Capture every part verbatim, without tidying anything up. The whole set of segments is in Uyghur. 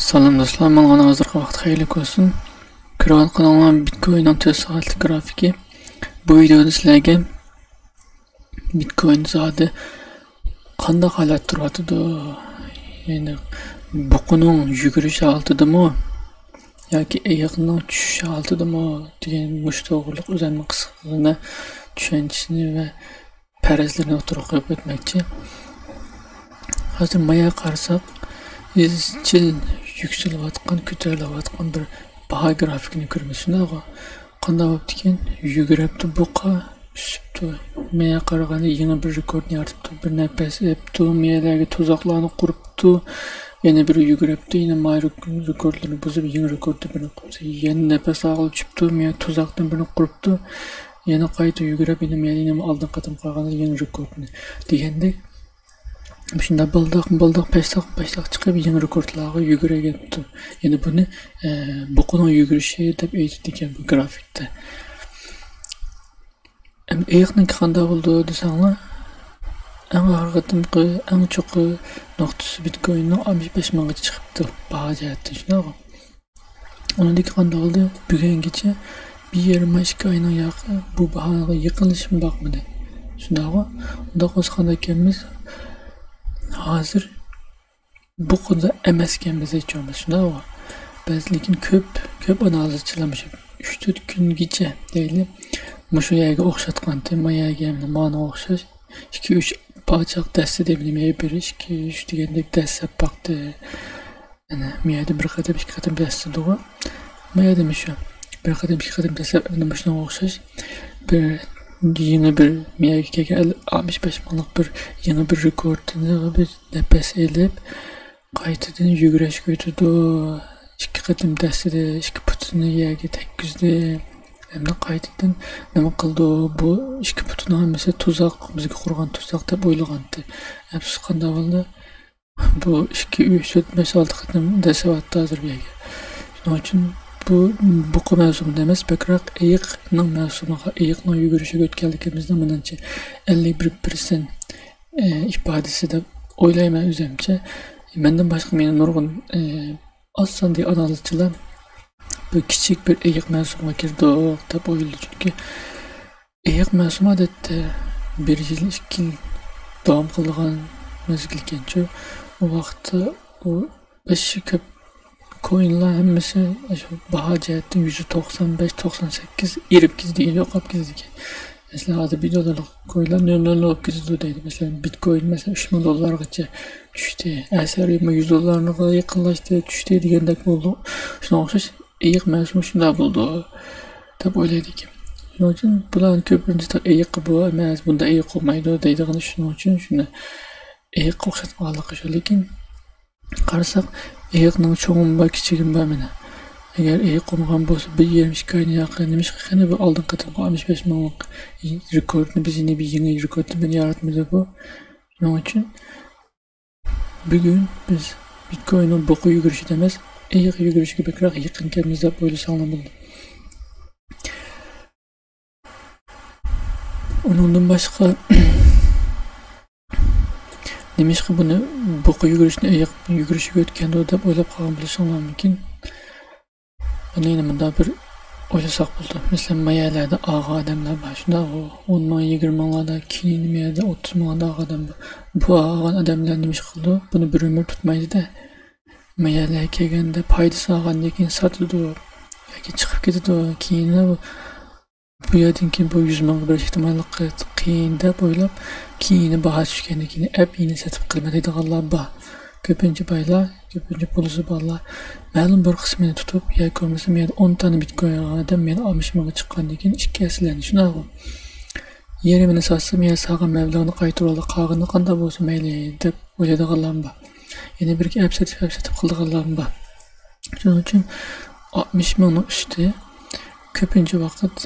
سالام دوستلار، ماڭغان ھازىرقى ۋاقىت خەيرلىك بولسۇن. كۆرۈۋاتقىنىڭلار بىتكويننىڭ تۆت سائەتلىك گرافىكى. بۇ ۋىدىيودا سىلەرگە بىتكوين زادى قانداق ھالەتتە تۇرۇۋاتىدۇ؟ يەنى بۇقىنىڭ يۈگۈرۈش ھالىتىدىمۇ ياكى ئېيىقنىڭ چۈشۈش ھالىتىدىمۇ دېگەن مۇشۇ توغرىلىق ئۆزۈمنىڭ قىسقىغىنە چۈشەنچىسىنى ۋە پەرەزلىرىنى ئوتتۇرىغا قويۇپ ئۆتمەكچى. ھازىر مايا قارىساق، ئىزچىل يۈكسىلىۋاتقان، كۆتۈرۈلۈۋاتقان بىر باھا گرافىكىنى كۆرىمىز، شۇنداقغۇ؟ قانداق بوپتىكەن؟ يۈگۈرەپتۇ بۇقا، ئۈسۈپتۇ. مايا قارىغاندا يېڭى بىر رېكورتنى يارىتىپتۇ، بىر نەپەس ئېلىپتۇ، مايەلەرگە تۇزاقلارنى قۇرۇپتۇ، يەنە بىر يۈگۈرەپتۇ، يەنە مايا رېكورتلىرىنى بۇزۇپ، يېڭى رېكورتنى بىرنى قۇرۇپتۇ، يەنە نەپەس ئالغىلى چۈشۈپتۇ، مايا تۇزاقتىن بىرنى قۇرۇپتۇ، يەنە قايتا يۈگۈرۈپ، يەنە مايا، يەنە ئالدىنقى قېتىم قارىغاندا يېڭى رېكورتنى دېگەندەك. شۇنداق بالداق بالداق پەشتاق پەشتاق چىقىپ يېڭى رېكورتلارغا يۈگۈرۈۋېتىپتۇ. يەنى بۇنى، ئە، بۇقىنىڭ يۈگۈرۈشى دەپ ئېيتىدىكەن بۇ گرافىكتا. ئەمدى ئېيىقنىڭكى قانداق بولىدۇ دېسەڭلار، ئەڭ ئاخىرقى قېتىمقى ئەڭ چوققا نۇقتىسى بىتكويننىڭ ئاتمىش بەش مىڭغىچە چىقىپتۇ باھا جەھەتتىن، شۇنداقغۇ؟ ئۇنىڭدىن كېيىن قانداق بولدى؟ بۈگۈنگىچە بىر يېرىم ئاي، ئىككى ئاينىڭ ياقى بۇ باھاغا يېقىنلىشىپمۇ باقمىدى. شۇنداقغۇ؟ ئۇنداق بولسا قانداق ئىكەنمىز؟ ھازىر بۇقىدا ئەمەسكەنمىز ھېچ بولمىسا، شۇنداقغۇ؟ بەزى، لېكىن كۆپ، كۆپ ئانالىزچىلار مۇشۇ ئۈچ تۆت كۈنگىچە دەيلى، مۇشۇ يەرگە ئوخشاتقانتى، ما يەرگە، مانا ئوخشاش ئىككى، ئۈچ پاچاق دەسسە دەيمەن، نېمە بىر، ئىككى، ئۈچ دېگەندەك دەسسەپ باقتى. ئەنە، ما يەردە بىر قېتىم، ئىككى قېتىم دەسسىدىغۇ. ما يەردە مۇشۇ بىر قېتىم، ئىككى قېتىم دەسسەپ، ئەنە مۇشۇنىڭغا ئوخشاش بىر يېڭى بىر، ما يەرگە كەلگەن ئەل-، ئاتمىش بەش مىڭلىق بىر يېڭى بىر رېكورتنى بىر نەپەس ئېلىپ، قايتىدىن يۈگۈرۈشكە ئۆتىدۇ. ئىككى قېتىم دەسسىدى، ئىككى پۇتىنى يەرگە تەگكۈزدى. ئەمدى قايتىدىن نېمە قىلىدۇ؟ بۇ ئىككى پۇتىنىڭ ھەممىسى تۇزاق، بىزگە قۇرغان تۇزاق دەپ ئويلىغانتى. ئەپسۇس، قانداق بولدى؟ بۇ ئىككى، ئۈچ، تۆت، بەش، ئالتە قېتىم دەسسەۋاتتى ھازىر بۇ يەرگە. شۇنىڭ ئۈچۈن بۇ بۇقا مەۋسۇمىدا ئەمەس، بەكرەك ئېيىقنىڭ مەۋسۇمىغا، ئېيىقنىڭ يۈگۈرۈشىگە ئۆتكەنلىكىمىزنىڭ، مېنىڭچە، ئەللىك بىر پىرسەنت، ئە، ئىپادىسى دەپ ئويلايمەن ئۆزۈمچە. مەندىن باشقا مېنى نۇرغۇن، ئە، ئاز ساندىكى ئانالىزچىلار بۇ كىچىك بىر ئېيىق مەۋسۇمغا كىردۇق دەپ ئويلىدى. چۈنكى ئېيىق مەۋسۇمى ئادەتتە بىر يىل، ئىككى يىل داۋام قىلىدىغان مەزگىل ئىكەنچۇ. ئۇ ۋاقىتتا ئۇ بەشى كۆپ كوينلار ھەممىسى شۇ باھا جەھەتتىن يۈزدە توقسان بەش، توقسان سەككىز ئېرىپ كېتىدىكەن، يوقاپ كېتىدىكەن. مەسىلەن، ھازىر بىر دوللارلىق كوينلار نۆل نۆل بولۇپ كېتىدۇ دەيدۇ. مەسىلەن، بىتكوين، مەسىلەن، ئۈچ مىڭ دوللارغىچە چۈشتى. ئەسەرىمۇ يۈز دوللارغا يېقىنلاشتى، چۈشتى دېگەندەك بولىدۇ. شۇنىڭغا ئوخشاش ئېيىق مەۋسۇمى شۇنداق بولىدۇ دەپ ئويلايدىكەن. شۇنىڭ ئۈچۈن بۇلارنىڭ كۆپىنچىسى ئېيىق بۇ ئەمەس، بۇنداق ئېيىق بولمايدۇ دەيدىغىنى شۇنىڭ ئۈچۈن، شۇنى ئېيىققا ئوخشاتمىغانلىقى شۇ. لېكىن قارىساق، ئېيىقنىڭ چوڭىمۇ بار، كىچىكىمۇ بار مانا. ئەگەر ئېيىق بولمىغان بولسا، بىر يېرىم، ئىككى ئاينىڭ ياقى نېمىشقا قېنى بۇ ئالدىنقى قېتىمقى ئاتمىش بەش مىڭلىق رېكورتنى بىز يەنە بىر يېڭى رېكورتنى بىر ياراتمىدى بۇ. شۇنىڭ ئۈچۈن بۈگۈن بىز بىتكويننىڭ بۇقا يۈگۈرۈشىدە ئەمەس، ئېيىق يۈگۈرۈشىگە بەكرەك يېقىنكەنمىز دەپ ئويلىساڭلار بولىدۇ. ئۇنىڭدىن باشقا، نېمىشقا بۇنى بۇقا يۈگۈرۈشنى ئېيىق يۈگۈرۈشىگە ئۆتكەندۇ دەپ ئويلاپ قالغان بولۇشۇڭلار مۇمكىن. بۇنى يەنە مۇنداق بىر ئويلىساق بولىدۇ. مەسىلەن، ما يەرلەردە ئالغان ئادەملەر بار، شۇنداقغۇ؟ ئون مىڭ، يىگىرمە مىڭلاردا، كېيىن ما يەردە ئوتتۇز مىڭلاردا ئالغان ئادەم بار. بۇ ئالغان ئادەملەر نېمە ئىش قىلىدۇ؟ بۇنى بىر ئۆمۈر تۇتمايدۇ-دە. ما يەرلەرگە كەلگەندە پايدىسىنى ئالغاندىن كېيىن ساتىدۇ ياكى چىقىپ كېتىدۇ. كېيىن بۇ، بۇ يەردىن كېيىن بۇ يۈز مىڭغا بېرىش ئېھتىماللىقى قىيىن دەپ ئويلاپ، كېيىن باھا چۈشكەندىن كېيىن ئەپ يەنە سېتىپ قىلىمەن دەيدىغانلار بار. كۆپىنچە بايلار، كۆپىنچە پۇلسىز بالىلار مەلۇم بىر قىسمىنى تۇتۇپ، ياكى بولمىسا مەن ئون دانە بىتكوين ئالغان ئادەم مەن ئاتمىش مىڭغا چىققاندىن كېيىن ئىككى ھەسسىلەندى، شۇنداقغۇ؟ يېرىمىنى ساتسا مەن سالغان مەبلىغىمنى قايتۇرۇۋالدى، قالغىنى قانداق بولسا مەيلى دەپ ئويلايدىغانلارمۇ بار. يەنە بىرگە ئەپ سېتىپ، ئەپ سېتىپ قىلىدىغانلارمۇ بار. شۇنىڭ ئۈچۈن ئاتمىش مىڭنىڭ ئۈستى كۆپىنچە ۋاقىت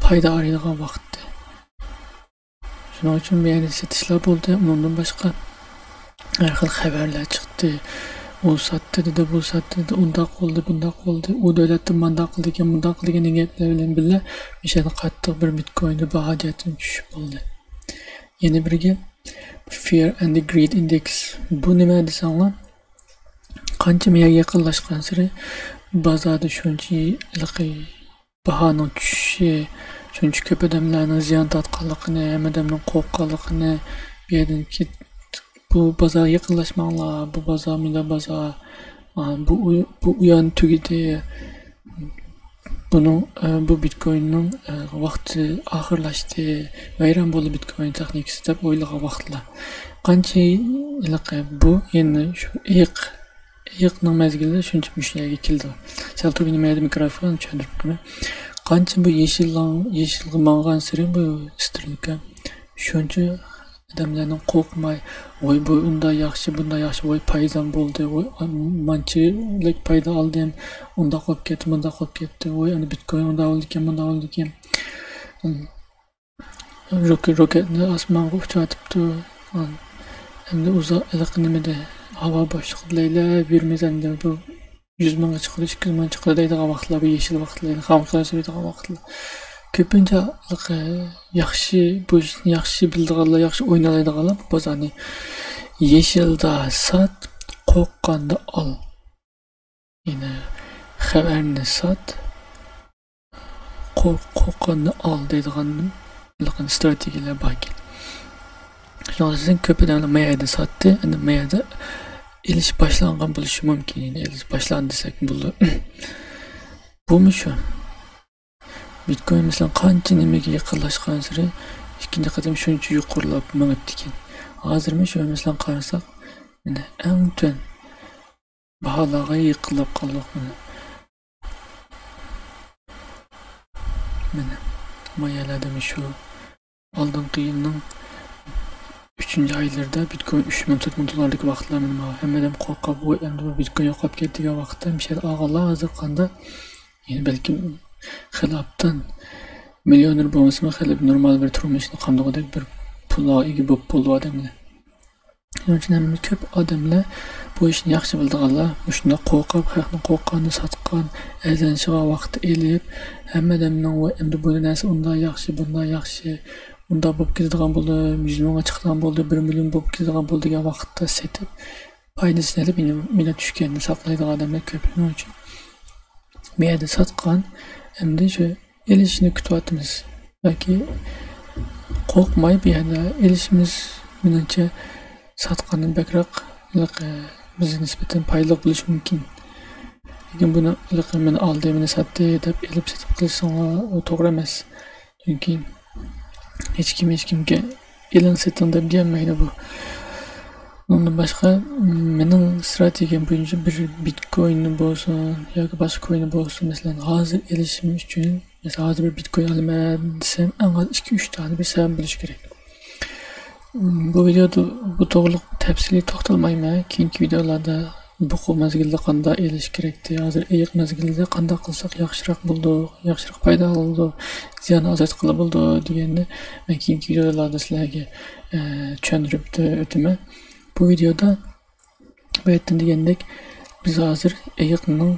پايدا ئارايدىغان ۋاقىتتى. شۇنىڭ ئۈچۈن بۇ يەردە سېتىشلار بولدى. ئۇنىڭدىن باشقا ھەر خىل خەۋەرلەر چىقتى. ئۇ ساتتى دېدى، بۇ ساتتى دېدى، ئۇنداق بولدى، بۇنداق بولدى، ئۇ دۆلەتتە مانداق قىلدىكەن، مۇنداق قىلدىكەن دېگەن گەپلەر بىلەن بىللە، مىشەدە قاتتىق بىر بىتكويندا باھا جەھەتتىن چۈشۈش بولدى. يەنە بىرگە، Fear and Greed Index. بۇ نېمە دېسەڭلار، قانچە مېيەگە يېقىنلاشقانسېرى بازاردا شۇنچە ھېلىقى باھانىڭ چۈشۈشى، شۇنچە كۆپ ئادەملەرنىڭ زىيان تارتقانلىقىنى، ھەممە ئادەمنىڭ قورققانلىقىنى، بۇ يەردىن كېت-، بۇ بازارغا يېقىنلاشماڭلار، بۇ بازار مۇنداق بازار، ئا، بۇ ئۇ-، بۇ ئۇيان تۈگىدى، بۇنىڭ، ئە، بۇ بىتكويننىڭ، ئە، ۋاقتى ئاخىرلاشتى، ۋەيران بولدى بىتكوين تېخنىكىسى دەپ ئويلىغان ۋاقىتلار. قانچە ھېلىقى بۇ يەنە شۇ ئېيق، ئېيقنىڭ مەزگىلىدە شۇنچە مۇشۇ يەرگە كېلىدۇ. سەل تۇرۇپ يەنە مۇ يەردە مىكروفون چۈشەندۈرۈپ قويىمەن. قانچە بۇ يېشىللاڭ-، يېشىلغا ماڭغانسېرى بۇ سترېلكا شۇنچە ئادەملەرنىڭ قورقماي، ۋاي، بۇ ئۇنداق ياخشى، بۇنداق ياخشى، ۋاي، پايدام بولدى، ۋاي، مانچىلىك پايدا ئالدىم، ئۇنداق بولۇپ كەتتى، مۇنداق بولۇپ كەتتى، ۋاي، ئەنە بىتكوين ئۇنداق بولىدىكەن، مۇنداق بولىدىكەن. روكېت، روكېتنى ئاسمانغا ئۇچۇرتۇپتۇ. ئەمدى ئۇزاق ھېلىقى نېمىدە، ھاۋا بوشلۇقىدا لەيلەپ يۈرىمىز ئەمدى بۇ يۈز مىڭغا چىقىدۇ، ئىككى يۈز مىڭغا چىقىدۇ دەيدىغان ۋاقىتلار، بۇ يېشىل ۋاقىتلار، يەنى خامخا سۈرىدىغان ۋاقىتلار. كۆپىنچە ھېلىقى ياخشى، بۇ ئىشنى ياخشى بىلىدىغانلار، ياخشى ئوينالايدىغانلار بۇ بازارنى يېشىلدا سات، قورققاندا ئال. يەنى خەۋەرنى سات، قورق-، قورققاندا ئال دەيدىغان ھېلىقى ستراتېگىيەلەر باركەن. شۇنىڭ ئۈچۈن كۆپ ئادەملەر ما يەردە ساتتى، ئەمدى ما يەردە ئېلىش باشلانغان بولۇشى مۇمكىن، يەنى ئېلىش باشلاندى دېسەك بولىدۇ. بۇمۇ شۇ. بىتكوين، مەسىلەن، قانچە نېمىگە يېقىنلاشقانسېرى ئىككىنچى قېتىم شۇنچە يۇقىرىلاپ مېڭىپتىكەن. ھازىرمۇ شۇ، مەسىلەن، قارىساق، مانا، ئەڭ تۆۋەن باھالارغا يېقىنلاپ قالدۇق، مانا. مانا، ما يەرلەردىمۇ شۇ. ئالدىنقى يىلنىڭ ئۈچىنچى ئايلىرىدا بىتكوين ئۈچ مىڭ، تۆت مىڭ دوللاردىكى ۋاقىتلار، مانا، ھەممە ئادەم قورقۇپ، ۋاي، ئەمدى بۇ بىتكوين يوقاپ كەتتى دېگەن ۋاقىتتا، مۇشۇ ئادەملەر ھازىر قاندا، يەنى بەلكىم خېلى ئوبدان مىليونېر بولمىسىمۇ، خېلى بىر نورمال بىر تۇرمۇشنى قامدىغۇدەك بىر پۇللارغا ئىگە بولۇپ بولىدۇ ئادەملەر. شۇنىڭ ئۈچۈن ھەم كۆپ ئادەملەر، بۇ ئىشنى ياخشى بىلىدىغانلار، مۇشۇنداق قورقۇپ، خەقنى قورققاندا ساتقان، ئەرزانلىشىغا ۋاقىت ئېلىپ، ھەممە ئادەمنىڭ، ۋاي، ئەمدى بۇ نەرسە ئۇنداق ياخشى، بۇنداق ياخشى، ئۇنداق بولۇپ كېتىدىغان بولدى، يۈز مىڭغا چىقىدىغان بولدى، بىر مىليون بولۇپ كېتىدىغان بولدى دېگەن ۋاقىتتا سېتىپ، پايدىسىنى ئېلىپ، يەنە، يەنە چۈشكەننى ساقلايدىغان ئادەملەر كۆپ. شۇنىڭ ئۈچۈن بۇ يەردە ساتقان، ئەمدى شۇ ئېلىشنى كۈتۈۋاتىمىز. ياكى قورقماي بۇ يەردە ئېلىشىمىز، مېنىڭچە، ساتقاندىن بەكرەك ھېلىقى بىزگە نىسبەتەن پايدىلىق بولۇشى مۇمكىن. لېكىن بۇنى ھېلىقى مېنى ئالدى، مېنى ساتتى دەپ ئېلىپ سېتىپ قىلىشىڭلار ئۇ توغرا ئەمەس. چۈنكى ھېچكىم ھېچكىمگە ئېلىڭ سېتىڭ دەپ دېيەلمەيدۇ بۇ. ئۇنىڭدىن باشقا، مېنىڭ ستراتېگىيەم بويىچە بىر بىتكوينى بولسۇن ياكى باشقا كوينى بولسۇن، مەسىلەن، ھازىر ئېلىشىم ئۈچۈن، مەسىلەن، ھازىر بىر بىتكوين ئالىمەن دېسەم، ئەڭ ئاز ئىككى، ئۈچ دانە بىر سەۋەب بولۇشى كېرەك. بۇ ۋىدېيودا بۇ توغرىلىق تەپسىلىي توختالمايمەن. كېيىنكى ۋىدېيولاردا بۇ خىل مەزگىلدە قانداق ئېلىش كېرەكتى، ھازىر ئېيىق مەزگىلىدە قانداق قىلساق ياخشىراق بولىدۇ، ياخشىراق پايدا ئالىدۇ، زىياننى ئازايتقىلى بولىدۇ دېگەننى مەن كېيىنكى ۋىدېيولاردا سىلەرگە، ئە، چۈشەندۈرۈپ ئۆتىمەن. بۇ ۋىدېيودا بۇ يەردىن دېگەندەك بىز ھازىر ئېيىقنىڭ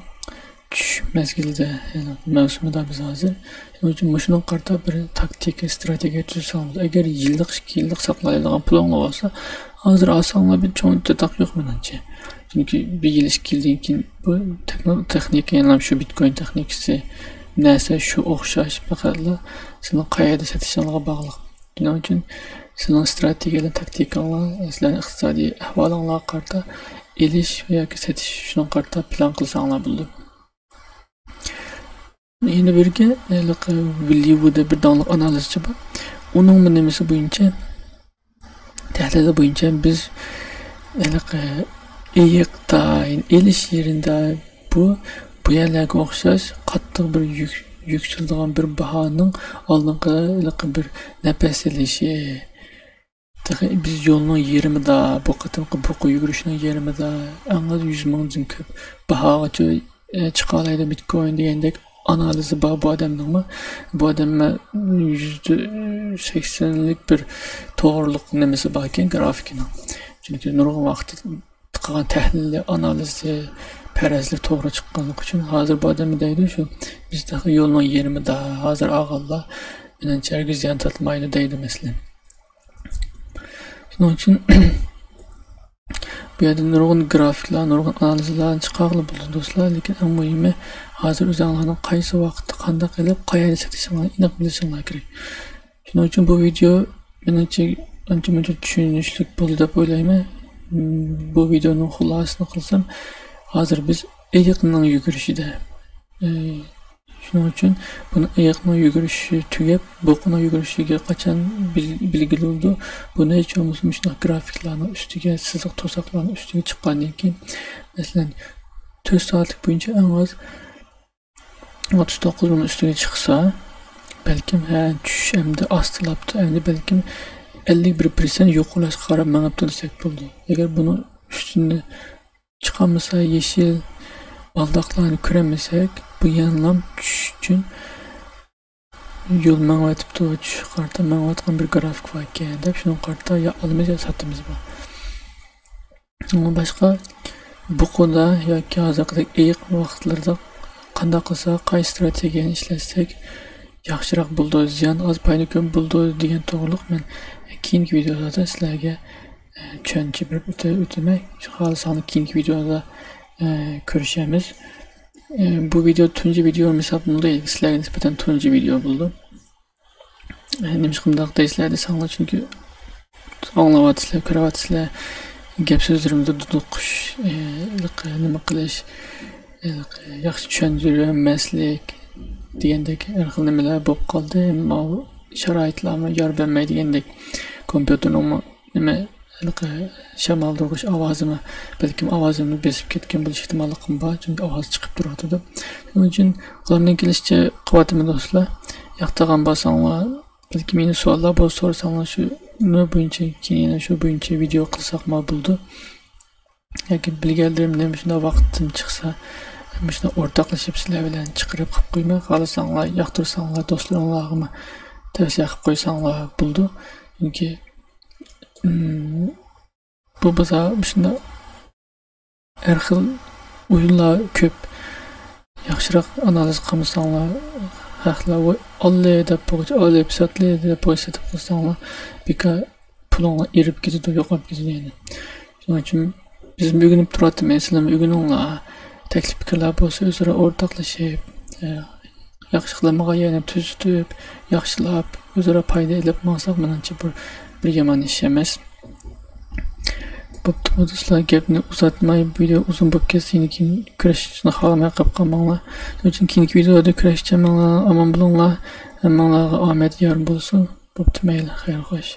چۈش مەزگىلىدە، يەنى مەۋسۇمىدا بىز ھازىر. شۇنىڭ ئۈچۈن مۇشۇنىڭغا قارىتا بىر تاكتىكا، ستراتېگىيە تۈزسەڭلار، ئەگەر يىللىق، ئىككى يىللىق ساقلايدىغان پۇلۇڭلار بولسا، ھازىر ئالساڭلار بىر چوڭ چاتاق يوق مېنىڭچە. چۈنكى بىر يىل، ئىككى يىلدىن كېيىن بۇ تېخنو-، تېخنىكا، يەنى شۇ بىتكوين تېخنىكىسى، نەرسە شۇ ئوخشاش، پەقەتلا سىلەر قەيەردە سېتىشىڭلارغا باغلىق. شۇنىڭ ئۈچۈن سىلەرنىڭ ستراتېگىيەلىك تاكتىكاڭلار، سىلەرنىڭ ئىقتىسادىي ئەھۋالىڭلارغا قارىتا ئېلىش ياكى سېتىش، شۇنىڭغا قارىتا پىلان قىلساڭلار بولىدۇ. يەنە بىرگە، ھېلىقى ۋىللى ۋۇ دەپ بىر داڭلىق ئانالىزچى بار. ئۇنىڭ نېمىسى بويىچە، تەھلىلى بويىچە بىز ھېلىقى ئېيىقتا، يەنى ئېلىش يېرىدە بۇ، بۇ يەرلەرگە ئوخشاش قاتتىق بىر يۈك-، يۈكسىلىدىغان بىر باھانىڭ ئالدىنقى ھېلىقى بىر نەپەس ئېلىشى. تېخى بىز يولنىڭ يېرىمىدا، بۇ قېتىمقى بۇقا يۈگۈرۈشنىڭ يېرىمىدا، ئەڭ ئاز يۈز مىڭدىن كۆپ باھاغىچە، ئە، چىقالايدۇ بىتكوين دېگەندەك ئانالىزى بار بۇ ئادەمنىڭمۇ. بۇ ئادەم يۈزدە سەكسەنلىك بىر توغرىلىق نېمىسى باركەن، گرافىكىنىڭ. چۈنكى نۇرغۇن ۋاقىت قىلغان تەھلىلى، ئانالىزى، پەرەزلىرى توغرا چىققانلىقى ئۈچۈن ھازىر بۇ ئادەم دەيدۇ، شۇ بىز تېخى يولنىڭ يېرىمىدا، ھازىر ئالغانلار مېنىڭچە ھەرگىز زىيان تارتمايدۇ دەيدۇ، مەسىلەن. شۇنىڭ ئۈچۈن بۇ يەردە نۇرغۇن گرافىكلار، نۇرغۇن ئانالىزلارنى چىقارغىلى بولىدۇ دوستلار. لېكىن ئەڭ مۇھىمى، ھازىر ئۆزۈڭلارنىڭ قايسى ۋاقىتتا قانداق ئېلىپ، قەيەردە سېتىشىڭلارنى ئېنىق بىلىشىڭلار كېرەك. شۇنىڭ ئۈچۈن بۇ ۋىدېئو مېنىڭچە ئانچە مۇنچە چۈشىنىشلىك بولدى دەپ ئويلايمەن. بۇ ۋىدېئونىڭ خۇلاسىسىنى قىلسام، ھازىر بىز ئېيقنىڭ يۈگۈرۈشىدە. شۇنىڭ ئۈچۈن بۇنى ئېيقنىڭ يۈگۈرۈشى تۈگەپ، بۇقىنىڭ يۈگۈرۈشىگە قاچان بىل-، بىلگىلى بولىدۇ؟ بۇنى ھېچ بولمىسا مۇشۇنداق گرافىكلارنىڭ ئۈستىگە، سىزىق توساقلارنىڭ ئۈستىگە چىققاندىن كېيىن، مەسىلەن، تۆت سائەتلىك بويىچە ئەڭ ئاز ئوتتۇز توققۇز مىڭ ئۈستىگە چىقسا، بەلكىم، ھە، چۈشۈش ئەمدى ئاستىلاپتۇ، ئەمدى بەلكىم ئەللىك بىر پىرسەنت يۇقىرىلاشقا قاراپ مېڭىپتۇ دېسەك بولىدۇ. ئەگەر بۇنىڭ ئۈستىنى چىقالمىسا، يېشىل بالداقلارنى كۆرەلمىسەك، بۇ يەنىلا چۈشۈش ئۈچۈن يول مېڭىۋېتىپتۇ، چۈشۈشكە قارىتا مېڭىۋاتقان بىر گرافىك باركەن دەپ، شۇنىڭغا قارىتا يا ئالىمىز يا ساتىمىز بار. ئۇنىڭدىن باشقا، بۇقىدا ياكى ھازىرقىدەك ئېيق ۋاقىتلىرىدا قانداق قىلساق، قايسى ئىستراتېگىيەنى ئىشلەتسەك ياخشىراق بولىدۇ، زىيان ئاز، پايدا كۆپ بولىدۇ دېگەن توغرىلىق مەن كېيىنكى ۋىدېئولاردا سىلەرگە، ئە، چۈشەنچە بېرىپ ئۆتە-، ئۆتىمەن. خالىساڭلار كېيىنكى ۋىدېئودا، ئە، كۆرۈشەرمىز. ئە، بۇ ۋىدېئو تۇنجى ۋىدېئو ھېسابلىنىدۇ، سىلەرگە نىسبەتەن تۇنجى ۋىدېئو بولىدۇ. ئە، نېمىشقا مۇنداق دەيسىلەر دېسەڭلار، چۈنكى ئاڭلاۋاتىسىلەر، كۆرۈۋاتىسىلەر، گەپ سۆزلىرىمىزدە دۇدۇق قۇش، ئە، ھېلىقى نېمە قىلىش، ھېلىقى ياخشى چۈشەندۈرەلمەسلىك دېگەندەك ھەر خىل نېمىلەر بولۇپ قالدى. ماۋۇ شارائىتلارمۇ يار بەرمەي دېگەندەك، كومپيۇتېرنىڭمۇ نېمە، ھېلىقى شامالدۇرغۇچ ئاۋازىمۇ، بەلكىم ئاۋازىمنى بېسىپ كەتكەن بولۇش ئېھتىماللىقىمۇ بار، چۈنكى ئاۋاز چىقىپ تۇرۇۋاتىدۇ. شۇنىڭ ئۈچۈن قولۇمدىن كېلىشىچە قىلىۋاتىمەن دوستلار. ياقتۇرغان بولساڭلار، بەلكىم يەنە سوئاللار بولسا سورىساڭلار، شۇنى بويىچە، كېيىن يەنە شۇ بويىچە ۋىدېئو قىلساق ماقۇل بولىدۇ. ياكى بىلگەنلىرىمنى مۇشۇنداق ۋاقىتتىن چىقسا، مۇشۇنداق ئورتاقلىشىپ سىلەر بىلەن چىقىرىپ قىلىپ قويىمەن. خالىساڭلار، ياقتۇرساڭلار، دوستلىرىڭلارغىمۇ تەۋسىيە قىلىپ قويساڭلار بولىدۇ. چۈنكى، ئىم، بۇ بولسا مۇشۇنداق ھەر خىل ئويۇنلار كۆپ. ياخشىراق ئانالىز قىلمىساڭلار، ھەقلەر ۋوي ئاللى دەپ بولغۇچە ئاللى، ساتلى دەپ بولغۇچە سېتىپ قىلساڭلار، بىكار پۇلۇڭلار ئېرىپ كېتىدۇ، يوقاپ كېتىدۇ يەنە. شۇنىڭ ئۈچۈن بىزمۇ ئۆگىنىپ تۇراتتىمىز، سىلەرمۇ ئۆگىنىڭلار. تەكلىپ پىكىرلەر بولسا ئۆزئارا ئورتاقلىشىپ، ئە، ياخشى قىلمىغان يەرنى تۈزىتىپ، ياخشىلاپ، ئۆزئارا پايدا ئېلىپ ماڭساق، مېنىڭچە بۇ بىر يامان ئىش ئەمەس. بوپتۇ، دوستلار، گەپنى ئۇزارتماي، ۋىدېئو ئۇزۇن بولۇپ كەتسە، يەنە كېيىن كۆرۈشۈشنى خالىماي قېلىپ قالماڭلار. شۇنىڭ ئۈچۈن كېيىنكى ۋىدېئودا كۆرۈشكىچە ماڭا ئامان بولۇڭلار. ھەممىڭلارغا ئامەت يار بولسۇن. بوپتۇ، مەيلى، خەير، خوش.